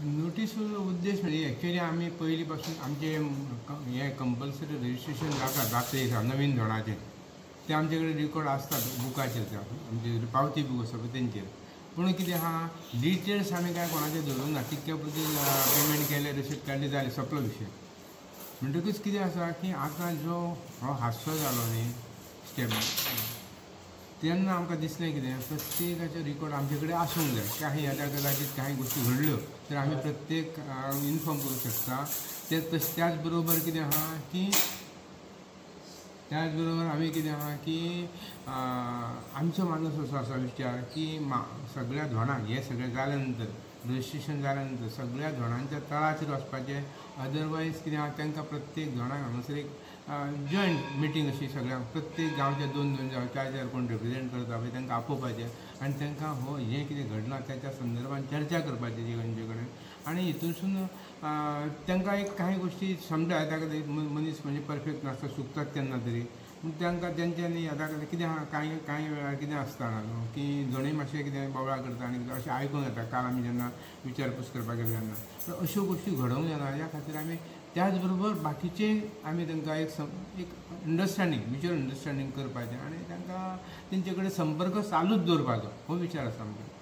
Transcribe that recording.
Notice उद्देश म्हणजे actually आमी पयलीं पासून आमचे हे कंपल्सरी रजिस्ट्रेशन जाता जाता दिसा नवीन धोणाचें ते आमचे कडेन रिकॉर्ड आसतात बुकाचेर, त्या आमचे पावती बूक आसा पळय तेंचेर. पूण कितें आहा, डिटेल्स आमी कांय कोणाचे धरूंक ना, तितक्या पुरतें पेमेंट केलें, रिसीट काडली, जालें, सोंपलो विशय. म्हणटकूच कितें आसा की आतां जो हो हादसो जालो न्ही स्टेप, तेन्ना आमकां दिसलें कितें प्रत्येकाचो रिकॉर्ड आमचे कडेन आसूंक जाय. काही आतां कदाचीत कांय गोश्टी घडल्यो तर आमी प्रत्येक इन्फॉर्म करूंक शकता. ते तशें त्याच बरोबर कितें आहा की त्याच बरोबर आमी कितें आहा की आमचो माणूस असो आसा विचार की सगळ्या धोणांक हें सगळें जाल्या नंतर रजिस्ट्रेशन जाल्या नंतर सगळ्या धोणांच्या तळाचेर वचपाचें. अदरवायज कितें आहा तांकां प्रत्येक धोणाक हांगासर एक जॉयंट मिटींग अशी सगळ्यांक प्रत्येक गांवच्या 2-2 जावं 4-4 कोण रिप्रेजेंट करता पळय तांकां आपोवपाचें आनी तांकां हो हें कितें घडलां ताच्या संदर्भान चर्चा करपाची तेंचे कडेन. आनी हितूनसून तांकां एक कांय गोश्टी समजा ताका मनीस म्हणजे परफेक्ट नासता, चुकतात केन्ना तरी, पूण तांकां तेंच्यांनी आतां कितें आहा कांय कांय वेळार कितें आसता न्हू की दोनूय मातशें कितें बोवाळ करता आनी अशें आयकूंक येता काल आमी जेन्ना विचारपूस करपाक गेले तेन्ना. तर अश्यो गोश्टी घडोवंक जायना ह्या खातीर आमी त्याच बरोबर बाकीचे आमी तांकां एक एक अंडरस्टँडींग, म्युच्युअल अंडरस्टँडींग करपाचें आनी तांकां तेंचे कडेन संपर्क चालूच दवरपाचो हो विचार आसा आमचो.